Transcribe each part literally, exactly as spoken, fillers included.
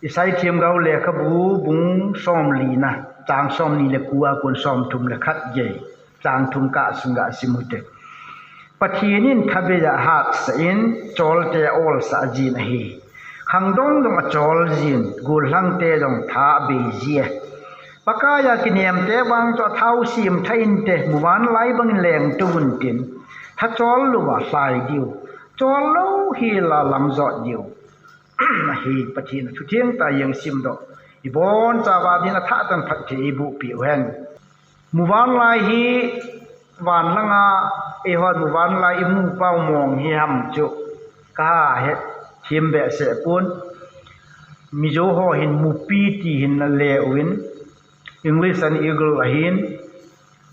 Isai Themgao lekhabu bung somlina, chang somni le ko a kon somthum le khat gei, chang thum kah sung ga sim u hite. Pathen in thabeiya hatsah in, cholte aolsah jin ahi. Khangdong jong achol jin, gollhangte jong tha abei ji e. Pakaiya kinemte vang chu athao sem tha inte, muvanlai bangin lengtou untin, thachol louva lhai diu, chol lou hela lamjot diu ahi. Pathen athutheng tah jeng simdoh, ibonchauva din athah tah in phatthei eiboh peh uhen. Muvanlai hi vanlanga eihon muvanlai imu pau mong hi ham chu kahet them behseh pon. Mizo ho hin mupi ti hin ale uvin, English an eagle ahin,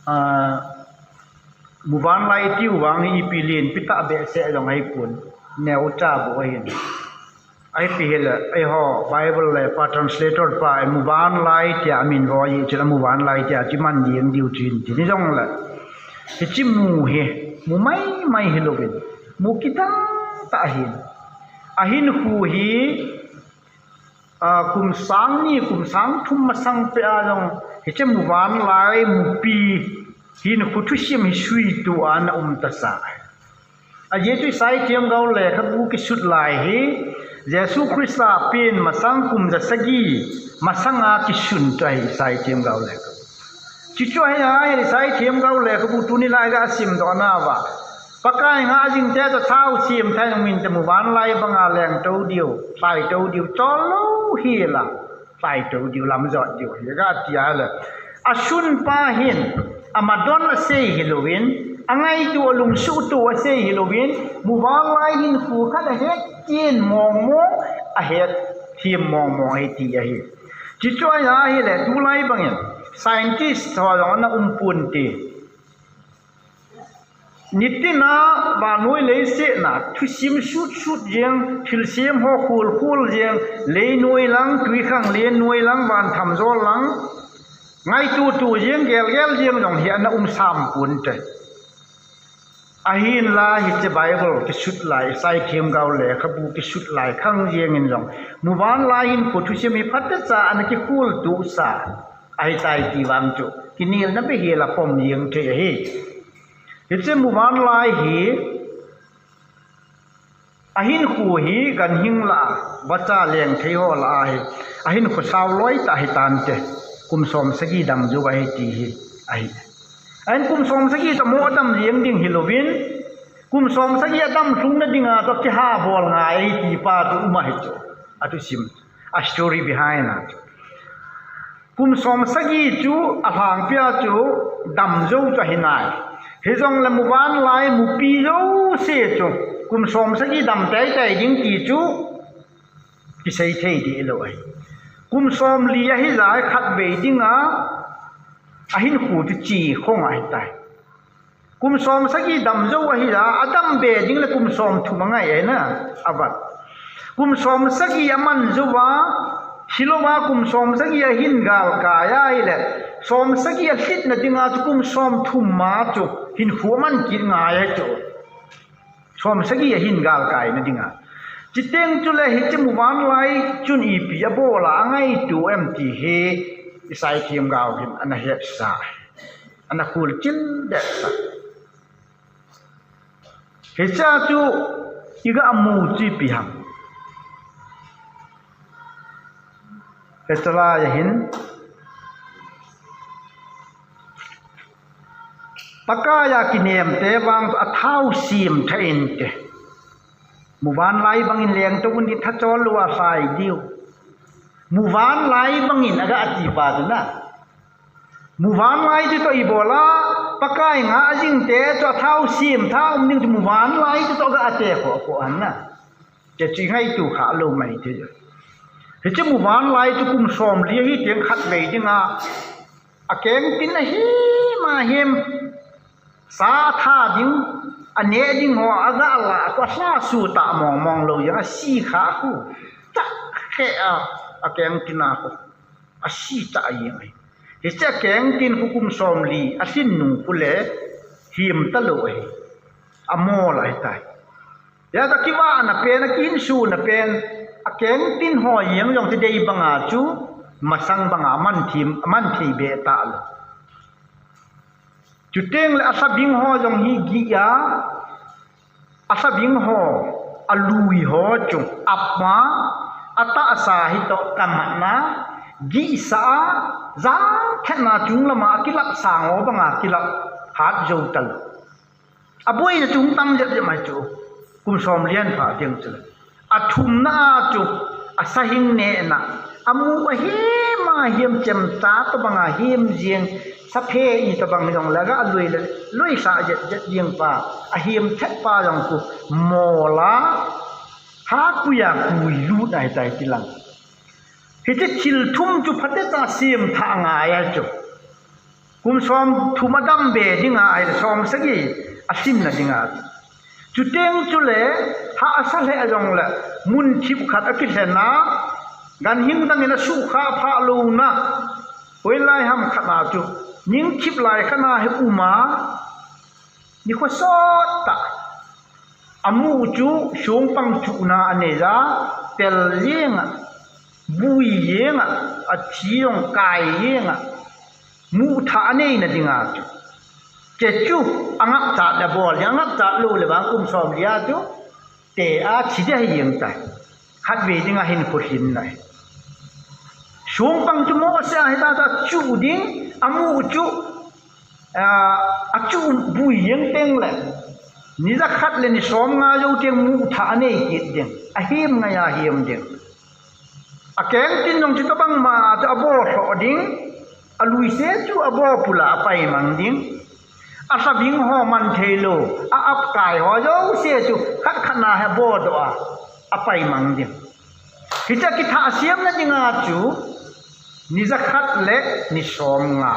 ah, muvanlai itiu vang hi ipi lenpi tah behseh jong ahipon, neocha bou ahin. Ahipi hile, eiho Bible le pa translator pa, muvanlai tia amin vo ahi chun, muvanlai tia chu iman jeng diu chu hin ti ni jongle, hiche mu hi mu maimai hilouvin, mu kidang tah ahin. Ahinkho hi, ah, kum sang ni, kum sang thum masang peh a jong hiche muvanlai mupi hinkho thusim hi suito a ana um tasa. Ajeh chu Isai Themgao lekhabu kisut lai hi Jesu Christa pen masang kum jasagi masanga kisun chu ahi Isai Themgao lekhabu. Chuchu ahi, ahi Isai Themgao lekhabu tuni lai ga simdoh nauva, Pakai ngah jingte chu athao sem tha inte, muvanlai banga lengtou diu, lhaitou diu, chol lou hela lhaitou diu, lamjot diu hi ga ti ahile, asunpa hin amadon asei hilouvin, angaito alungsuhto asei hilouvin, muvanlai hinkho khat ahet them mong mong, ahet them mong mong ahi ti ahi. Chuchu ahi ahile tulai bangin scientist ho jong ana um ponte. Nitina vannoi leiset a thusim sut sut jeng, thilsem ho khol khol jeng, leinoi lang, twikhanglen noi lang, van thamjol lang, ngaito to jeng, gel gel jeng jong hi ana um sam ponte. Ahinla hiche Bible kisut lai, Isai Themgao lekhabu kisut lai khang jengin jong, muvanlai hinkho thusim hi phatecha ana kikholtohsa ahitai ti vang chu kinelna behseh a pom jeng thei ahi. Hiche muvanlai hi ahinkho hi ganhing lah a, vacha lengthei ho lah a hi ahinkho sao loi tah hitante, kum som sagi dam jou ahi ti hi ahi. Ahin kum som sagi toh mo adam jeng ding hilouvin, kum som sagi adam lhungna dinga toh kiha bol ngai ahi ti pa chu um ahi chu. Athusim, a story behind a chu. Kum som sagi chu alhangpia chu dam jou chu ahi nai. Hijongle muvanlai mupi jouse chu kum som sagi dam tei tei ding ti chu kisei thei deh lou ahi. Kum somli ahi jeh a khatvei dinga ahinkho chu che khong ahitai. Kum som sagi dam jou ahi a, adam be ding le kum som thum angai ahi na, avat. Kum som sagi aman jouva, hilouva kum som sagi ahin galkai ahile, som sagi alhitna dinga chu kum som thum ma chu hinkho aman kit ngai ahi chu. Som sagi ahin galkaina dinga. Chuteng chule hiche muvanlai chun ipi abol a angaito em ti hi Isai Themgao hin ana hetsa, ana kholchil behsah. Hichea chu iga mu chu ipi ham. Hichelai a hin Pakaiya kinemte vang chu athao sem tha inte, muvanlai bangin lengtou untin, thachol louva lhai diu. Muvanlai bangin aga ti pa chu na. Muvanlai chu toh ibola Pakai ngah jingte chu athao sem tha um ding chu muvanlai chu toh aga te kho kho ahi na. Hiche chu ingaito kha lou mai thei. Hiche muvanlai chu kum somli ahi teng khatvei dinga akeng tin ahim ahim, sa atha ding, aneh ding ho aga la a, alha su tah mong mong lou jeng, asi kha khu, tah khe a, akeng tin a khu, asi tah jeng ahi. Hiche akeng tin khu kum somli alhin nung khu le, him talou ahi. Amol ahitai. Hijeh a kivahna pen, akinsuna pen, Akeng tin ho jeng jong ti dei banga chu, masang banga man thim, man thei be ta lo. Chuteng le asabing ho jong hi gih a, asabing ho, alui ho chu, apa, atahsa hi toh kamatna, gihsa a, jang khetna chung lama akilap sang ho banga kilap hat jo ta lo. Aboina chung tam jep jep mai chu. Kum som lian pha ding chu. Athumna a chu, asahing nehna, amu ahem a hem chemcha tobanga hem jeng, saphe i tobang jong le ga lui le, lui sa jet jet jeng pa, ahem thet pa jong khu, mola, ha kuya kui lut ai tai ti lang. Hiche thil thum chu phatecha sem tha ngai a chu. Kum som thum adam be dinga, ahile som sagi asimna dinga. Chuteng chule, hahsa lheh jong le, mun thip khat akilhen a, ganhing dangin asukha phah louna, hoilai ham khat a chu, ning thip lai khat a hi um a, nikho sot tah, amu chu songpang chuhna anei a, tel jeng a, bui jeng a, athi jong kai jeng a, muthah aneina dinga chu. Che chu, angapchat le bol, angapchat lou le vang kum som lia chu, te a thi ding ahi jeng tai. Khatvei dinga hin kho lhin nai. Songpang chu mohseh a hita ta chu ding, amu chu, a, achu bui jeng teng le, ni jakhat le ni som nga jou teng muthah anei kit ding. Ahem ngai a hem ding. Akeng tin jong chu tobang ma chu abo lhoh ding, alui se chu abo pula apai mang ding. Asabing ho man thei lou, a apkai ho jouse chu khat khat na hi abo doh a, apai mang ding. Hiche kithah semna dinga chu, ni jakhat le ni som nga.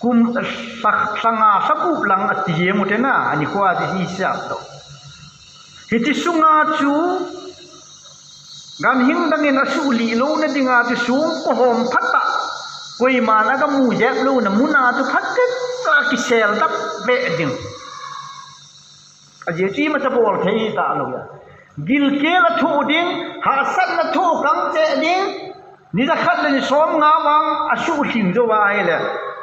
Kum, lha, lha nga lha gup lang ati jeng u te na, ani kho a ti hi siam lo. Hiti sunga chu, ganhing dangin asuh lih louna dinga chu song pohom phat a, koiman aga mu jep louna muna chu phat khat a kisel dap be ding. Ajeh chu imacha bol thei ta lou a. Gilkel athoh ding, hahsatna thoh kang cheh ding, ni jakhat le ni som nga vang asuh lhing jou a ahile,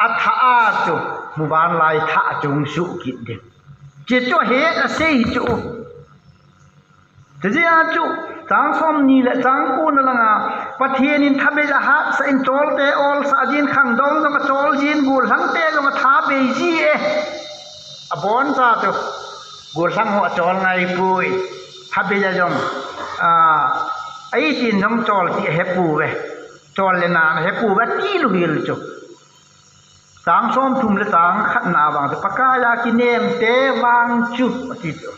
athah a chu, muvanlai thah a chu hung suh kit ding. Hiche chu ahet asei hi chu. Hijeh a chu, chang som ni le chang ko na langa, Pathen in thabei ahatsah in cholte olsah jin, khangdong jong achol jin, gollhang te jong athabei ji e. Abon cha chu, gollhang ho achol ngai poi. Thabei a jong, a, eitin jong chol ti ahe pouve. Chol le nan ahe pouve, ati lou hel chu. Chang som thum le chang khat na vang chu, Pakai a kinem te vang chu, ati chu.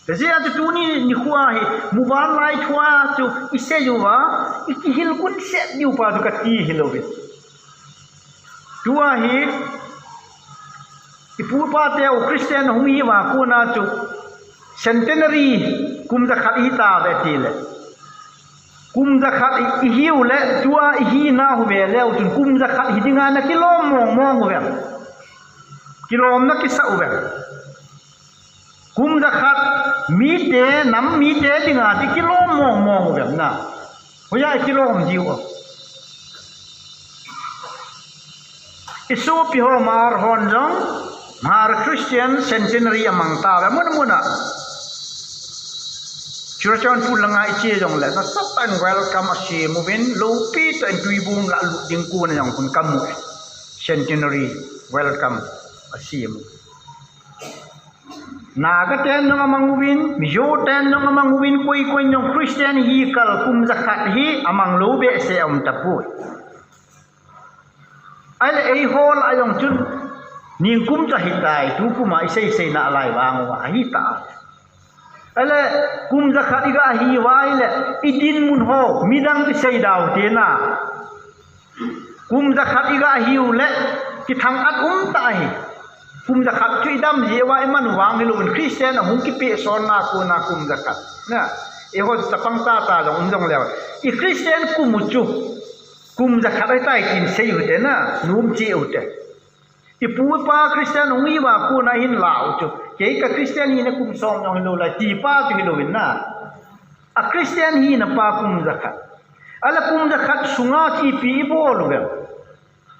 Hijeh a chu tuni nikho a hi, muvanlai thu a chu, isei uva, ikihil gun set diu pa chu kati hilou ve. Tua hi, ipu ipa teu Christian ahung hi uva kona chu, centenary kum jakhat ihi tauve tile. Kum jakhat i, ihiu le, tua ihi nau ve leu chun, kum jakhat hi dinga nakilom mong mong uvem. Kilom nakisah uvem. Kum jakhat mite, nam mite dinga ti kilom mong mong uvem na. Hoiya kilom diu a. Isopi ho Hmar hon jong, Hmar Christian Centenary amang tauve, mun mun a. Churachandpur langa iche jongle, nasatah in welcome asem uvin, loupi tah in Tuibong la lut ding kona jong khun kamu e. Centenary welcome asem u. Naga ten jong amang uvin, Mizo ten jong amang uvin, koi koi jong Christian hi kal kum jakhat hi amang lou behseh aum tapoi. Ahile eiho lah a jong chun, ningkum cha hitai, tukum a isei sei nalai vang uva, ahitai. Ahile, kum jakhat iga hi uva ahile, idinmun ho, midang isei dau te na. Kum jakhat iga hiu le, kithang-at um tah ahi. Kum jakhat chu idam jeh uva iman u vang hilouvin, Christian ahung kipehsonna kona kum jakhat. Na, eiho chapang tah tah jong um jongleu. I Christian kum u chu, kum jakhat ahitai tin sei u hite na, nom cheh u hite. Ipu ipa Christian hung hi uva kona hin la u chu. Kei ka Christian hina kum som jong hilou lai, ti pa chu hilou in na. A Christian hina pa kum jakhat. Ahile kum jakhat sunga chu ipi ibol uvem.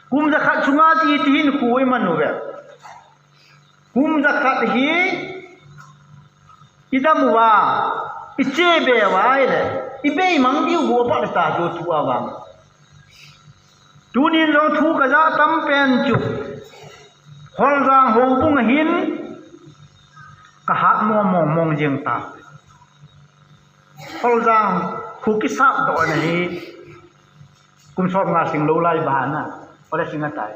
Kum jakhat sunga chu iti hinkho iman uvem. Kum jakhat hi idam uva, iche be uva ahile, ibeimang diu bou apat ta chu tua vang. Tunin jong thu kajah tam pen chu, Kholjang houbung a hin kahat mong mong mong jeng ta. Kholjang khu kisap doh na hi kum som nga sing lou lai bana, ole sing atai.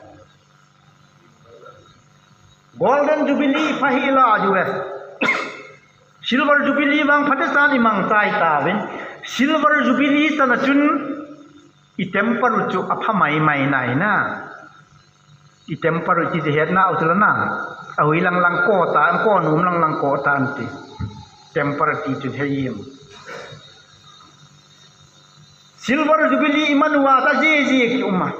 Golden Jubilee pha hi la ju ve. Silver Jubilee vang phatecha imang chai tauvin. Silver Jubilee chana chun i temper u chu apha mai mai nai na. I temper u chu hetna u chu la na. Ahui lang lang ko ta, ko nom lang lang ko ta anti. Temper ti chu hei em. Silver Jubilee iman uva ta ji ji ki uma.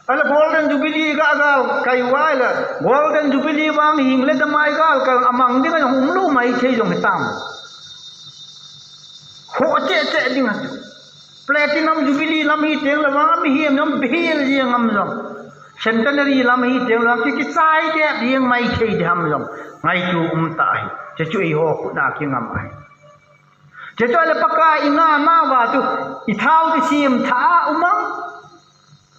Ahile Golden Jubilee ga ga kai uva ahile, Golden Jubilee vang hing le damai gal kal amang ding a jong umlou mai thei jong hitam. Ho che che ding a chu. Platinum Jubilee lam hi teng le vang mihem jong bihil jeng am jong. Centenary lam hi teng le vang ki kichai de jeng mai thei di ham jong. Ngaitu um ta hi. Che chu eiho khu na kingam ahi. Che chu ahile Pakai i ngahna uva chu i thao ti sim tha a um a.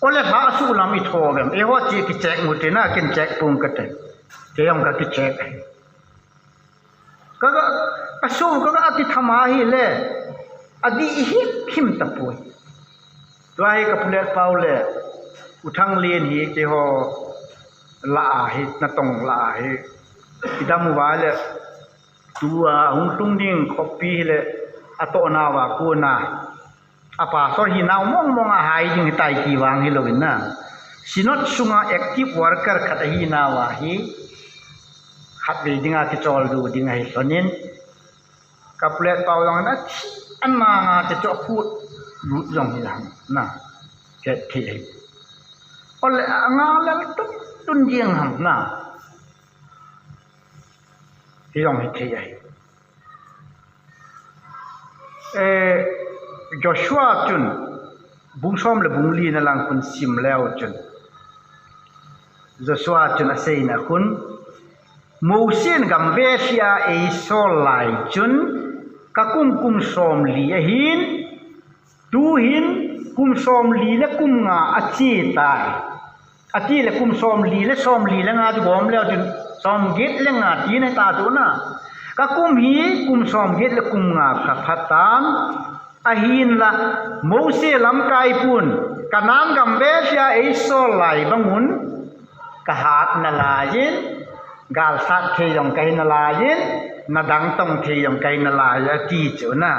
Ole pha su lam i tho vem. Eiho chi ki check mu te na kin check pung ka te. Che jong ka ki check. Ka ga, ka su ka ga ki thama hi le. Adi i him him ta pui. Tua hi ka pulet pau le. U Thang Lien hi keiho la a hi, natong la a hi. Idam uva le. Tua hung tung ding khopi hi le. Atohna uva kona. A pastor hi nau mong mong a hai ding hitai ti vang hilou in na. Synod sunga active worker khat ahi nau ahi. Khatvei dinga kichol du ding ahi lhonin. Ka pulet pau jong na thi ana nga te cho khu lut jong hi lang na. Ke thi. Ole anga lel tun tun jing ham na. Hi jong hi thi ahi. Eh, Joshua chun, bung som le bung li na lang khun sim leu chun. Joshua chun aseina khun, Mose in gamvei sia eisol lai chun, ka kum kum som li ahin, tuhin kum som li le kum nga achi tai. Ati le kum som li le som li le nga ti gom leu tin som get le nga ti na ta tu na. Ka kum hi kum som get le kum nga ka phat tan. Ahin la Mose lamkai pun Kanan gam ve sia eisol lai bangun ka hat na lai in gal sat thei jong ka hi na lai in na dang tong thei jong ka hi na lai ati chu na.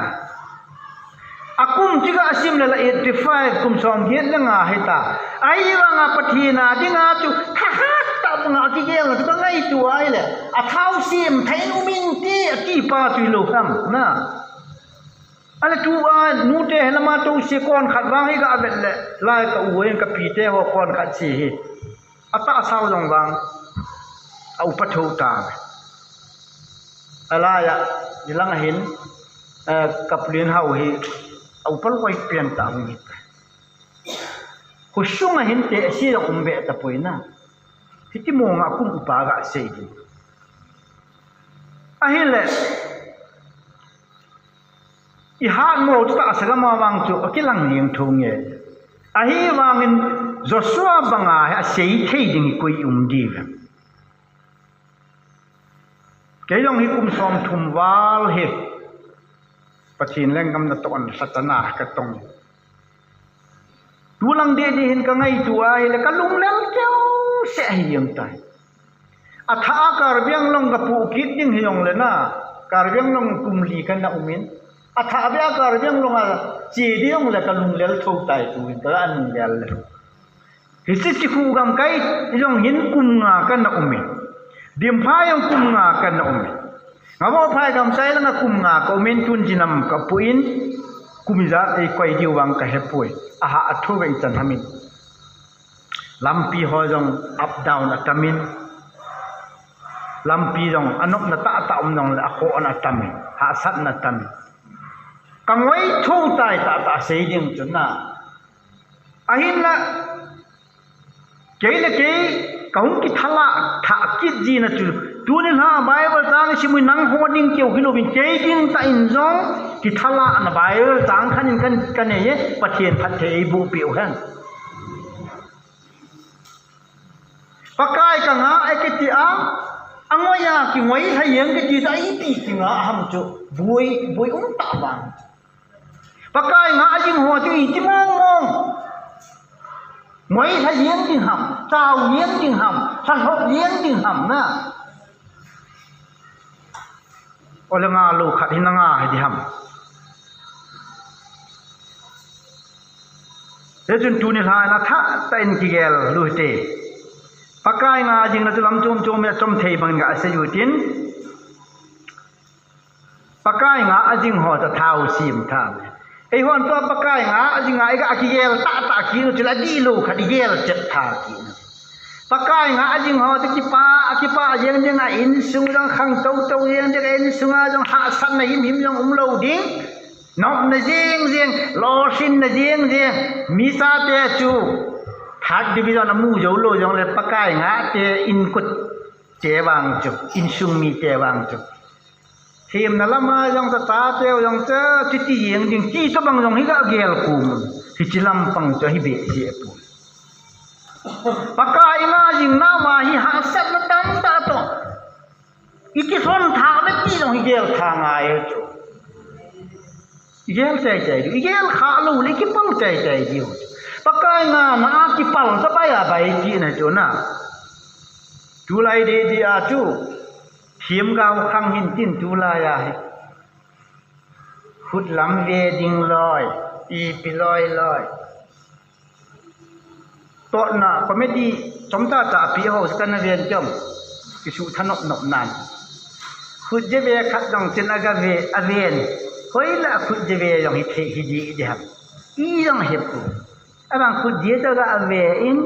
A kum chu ka sim le la eighty five kum som get le nga hi ta. Ahivanga Pathen a dinga chu thahat tah banga kigel na chu ka ngaitu ai le. A thau sim thei nu min ti a ti pa chu lo ham na. Ale tu a nu te he lama to si kon khat vang hi ka vet le. Lai ka u en ka pi te ho kon khat si hi. A ta sau jong vang. A upa tho ta. Alaya, nilang ahin, eh, kaplin hau hi, a upa loi pian ta hung hi. Khosung ahin te, si jong um be ta poi na. Hiti mo nga kum upa ga sei di. Ahile, i hat mo chu ta sa lama vang chu, a kilang ning thu nge. Ahivangin Joshua banga hi a sei thei ding koi um di ve. Kei jong hi kum som thum val hi. Pathen lenggam na ton sa ta na ka tong. Tulang de de hin ka ngaitu ai le ka lunglel keu se hi yang tai. A tha a Karbi Anglong ka pu kit ding hi jong le na. Karbi Anglong kum li ka na umin. A tha a bia Karbi Anglong a chi di jong le ka lunglel tho tai tu hin ka lunglel le. Hiche Chikhu gamkai jong hin kum nga ka na umin. Dimpha jong kum nga ka na umin. Ngavophai gamkai langa kum nga ka umin tun jinam ka puin kum ijat ei koi diu vang ka hepoi. Aha a thu ve i chan hamin. Lampi ho jong up down atamin, lampi jong anopna tahtah um jongle akhohna atamin, hahsatna atamin. Kangoi thou tai tahtah sei ding chu na. Ahinla, kei le kei, kahung kithalah thah kit jina chu. Tuni lha Bible chang isim u nangho ding keu hilouvin, kei ding tah in jong kithalahna Bible chang khat in kan, kanei e, Pathen phatthei eiboh peh u hen. Pakai kangah e kiti a, angoi a kingoi lha jeng kiti chu ipi kingah ham chu, boi, boi um tah vang. Pakai ngah jing ho chu iti mong mong. Ngoi lha jeng ding ham, chao jeng ding ham, lhalhop jeng ding ham na. Ole ngah lou khat hi nangah hi ding ham. Hichun tuni lha in athah tah in kigel lou hite. Pakai ngah jingna chu lam chom chom in achom thei bangin gasei u hitin. Pakai ngah jing ho chu thao sem tha. Eihon tua Pakai ngah jing a iga kigel tahtah kit u chu la dihlou khat igel chet tha kit u. Pakai ngah jing ho chu kipah, kipah jeng jeng a insung jong khang tou tou jeng jeng a insung a jong hahsatna himhim jong umlou ding. Nopna jeng jeng, lolhinna jeng jeng, mi chate chu third division amu jou lou jongle Pakai ngah te inkote vang chu, insung mite vang chu. Themna lama jong chu, chate jong chu, chuti jeng ding, ti tobang jong hi gagel kum. Hiche lampang chu hi behseh poi. Pakai ngah jing nauva hi hahsatna tamtah toh ikilhon tha le ti jong hi gel tha ngai chu. Igel chai chai diu, igel kha lou le ikipal chai chai diu. Pakai ngahna a kipal tabai a bai kit na chu na. Tulai deh deh a chu, themgao khang hin tin tulai a hi. Khut lam ve ding loi, ipi loi loi. Totna comedy chomcha cha api ho chu kana ven chom. Kisuh tha nop nop nan. Khut jeve khat jong chin aga ve, aven. Hoilai a khut jeve jong hi thei hi dih dih ham. I jong hepoi. Abang khut jeve chu aga ave in.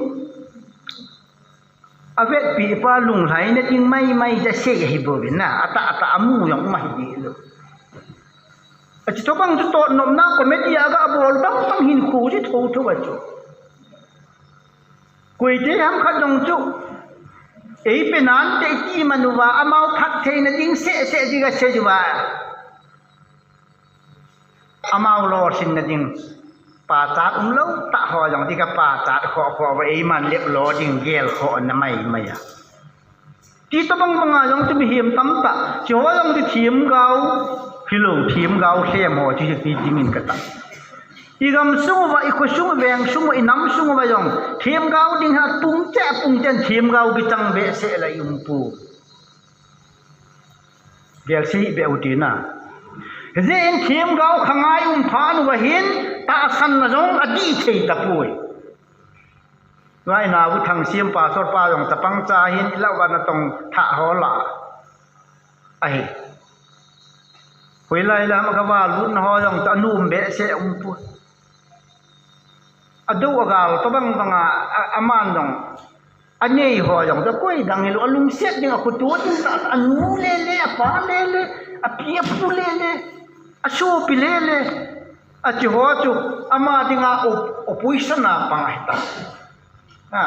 Avetpi pa lunglhaina ding maimai chu asei ahi bouvin na. Atah atah amu jong um ahi dih lou. Achu tobang chu tot nopna comedy a gabol bang bang hinkho chu thotho a chu. Koite ham khat jong chu, eipe nante iti man uva, amau phattheina ding seh seh ding asei uva. Amau lolhinna ding pachat umlou tah ho jong ding kapachat khoh khoh uva, eiman lep lo ding gel khohna maimai a. Ti tobang banga jong chu mihem tamtah, hiche ho jong chu themgao, hilou themgao lhem ho chu hi dingin katah. Igam sung uva, ikhosung, vengsung uva, inam sung uva jong themgao ding hi apung cheh, apung cheh in themgao kichang behseh la i um poi. Gel sei beh u tina. Hijeh in themgao khangai um phat uva hin tahsanna jong adih thei tapoi. Tua hi Nabu Thangsim pastor pa jong chapang cha hin ilah uva natong thah ho lah ahi. Hoilai lam a gava lutna ho jong chu anom behseh um poi. Adou agal tobang banga, a, aman jong anei ho jong chu koi dang hilou, alungset ding, akhoto ding tah, anu lele, apa lele, api apu lele, asopi lele. Achu ho chu ama dinga op-, opposition a pang ahi ta. Ha.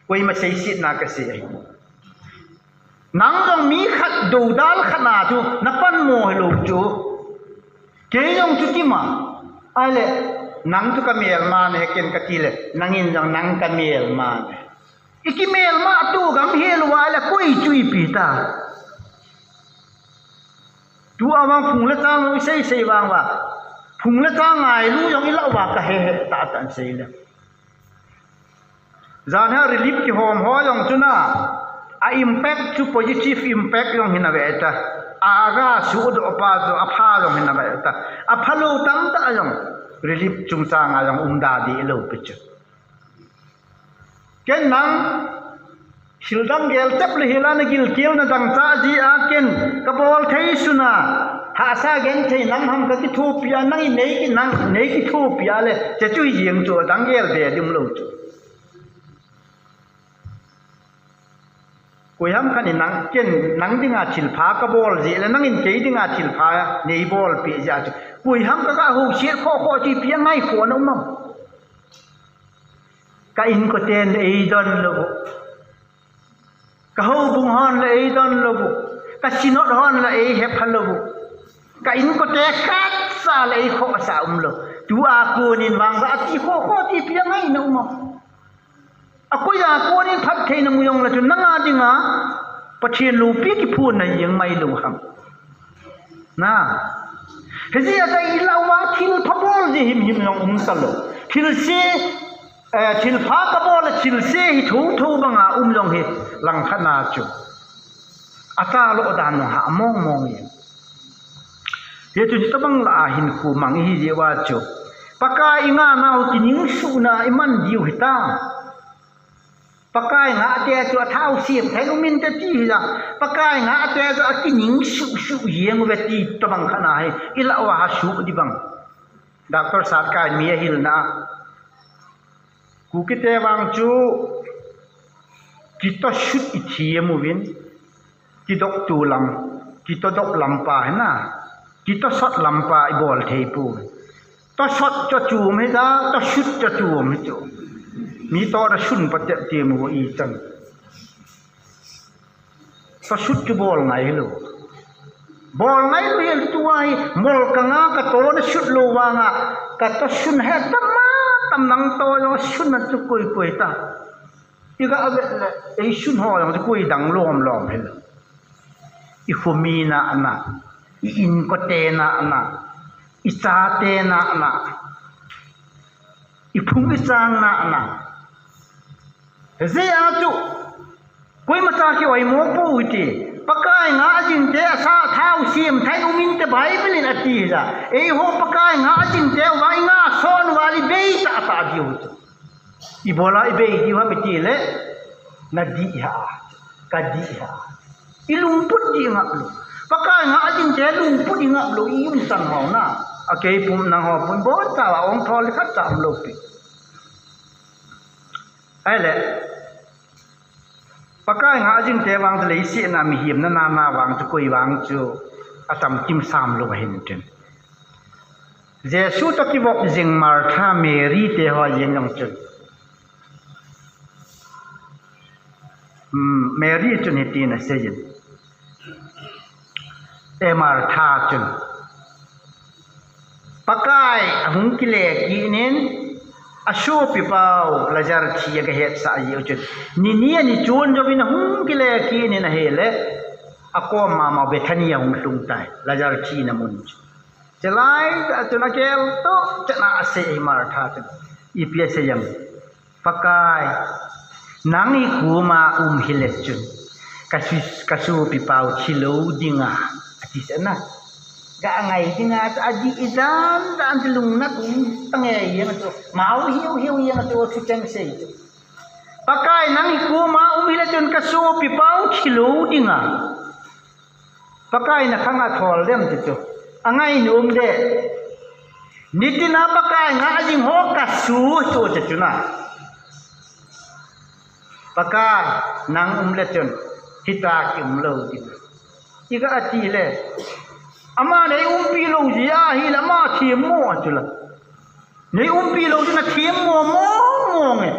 Koima seisetna kasei ahi. Nang jong mi khat doudal khat na chu napanmo hilou chu. Kei jong chu kima. Ahile, nang chu kamelma nahi ken kati le, nangin jong nang kamelma nahi. Ikimelma tu gam hel uva ahile koi chu ipi ta. Tua vang phung le chang jong isei sei vang uva. Phung le chang ngailu jong ilah uva kahe he tah tah in sei le. Jan hi relief kihom ho jong chu na, a impact chu positive impact jong hin ave ta. A, aga suhdoh pa chu apha jong hin ave ta. Aphalou tamtah jong relief chungchang a jong umda dih lou pi chu. Ken nang hildang gel tep le hila nagilkel nadang cha ji a ken kabol thei suna. Hahsa genthei nang ham kakithopi a, nang inei ki, nang nei kithopi a le, che chu hi jeng chu adang gel be ding lou chu. Koiham khat in nang, ken nang dinga thilpha kabol jeh le, nangin kei dinga thilpha neibolpeh jeh a chu, koiham kaga houset khoh khoh chu ipi angai khoh na um am? Ka inkoten eidon lou u. Ka houbung hon la eidon lou u. Ka synod hon la eihepha lou u. Ka inkote khatcha la eikhohsah umlou. Tua konin vang ga ati khoh khoh ti ipi angai na um am? Akoiya konin phattheina mu jongle chu nanga dinga Pathen loupi kiphonna jeng mailou ham? Na. Hijeh a chu ilah uva thilpha bol jeh himhim jong um talou. Thilse, eh, thilpha kabol le thilse hi thotho banga um jong hi langkhat na chu, ataloh dan jong hah mong mong in. Hichu hitobang lah a hinkho mang ihi jeh uva chu, Pakai ingahnau kiningsuhna iman diu hitam? Pakai ngahte chu athau semthei uminte ti hija, Pakai ngahte chu akiningsuh suh jeng uve ti tobang khat na hi ilah uva hasuh ding bang. Doctor Satkai mi ahilna a, Kukite vang chu kitosut ithem uvin, kidoptu lam, kitodop lampa hina, kitosot lampa ibol thei pouvin. Tosot chu achom hija, tosut chu achom hichu. Mi toh tosun patep ti mu ichan. Tosut chu bol ngai hilou. Bol ngai lou hel tua hi, mol kanga katoh nasut lou vanga, katosun he tam a tam nang toh jong sun a chu koi koi ta. Iga vet le, eisun ho jong chu koi dang lom lom hilou. Ikhomi nahna, i-inkote nahna, ichate nahna, iphung ichang nahna. Hijeh a chu, koimacha kioimo pou hite. Pakai ngah jingte asa thau semthei uminte Bible in atija. Eiho Pakai ngah jingte uva ingah son uva le ibei tah tah diu chu. Ibola ibei diu ham itile, nadih ham, kadih ham. Ilungput dih ngap lou. Pakai ngah jingte lungput dih ngap lou, iumchan ho na. Akeipum nangho pum bon tah a ong thol khat cha umlou pi. Ahile, Pakai ngah jingte vang chu leiset a mihem nana vang chu koi vang chu achamkim samlou ahin tin. Jesu toh kivop jing Martha, Mary te ho jeng jong chun, Mary chun hitin aseiyin, E Martha chun, Pakai ahung kile kit in, asopipau Lazar thi agahetsah jiu chun, ni ni ani chon jouvin ahung kile kit in ahile, akom mama Bethany ahung lhung tai, Lazar thina mun chu. Chulai tah chun akeltoh chetna asei Martha chun, ipi asei em? Pakai, nang ikoma um hile chun, kasu, kasopipau thilou dinga, ati sena. Ga ngai dinga, adih idan dan ti lungnat um tange jeng chu, mau hiu hiu jeng chu, thucheng sei chu. Pakai, nang ikoma um hile chun kasopipau thilou dinga. Pakai in akhang athol dem ti chu. Angainom de. Nitina Pakai ngah jing ho kasu chu chu chuna. Pakai, nang um le chun hitia kium lou ding. Iga ati le, ama neiumpi lou jeh ahile ama themmo a chu la. Neiumpi lou ding a themmo mong mong e.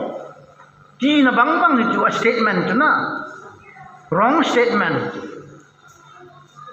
Tina bang bang hi chu a statement chu na. Wrong statement.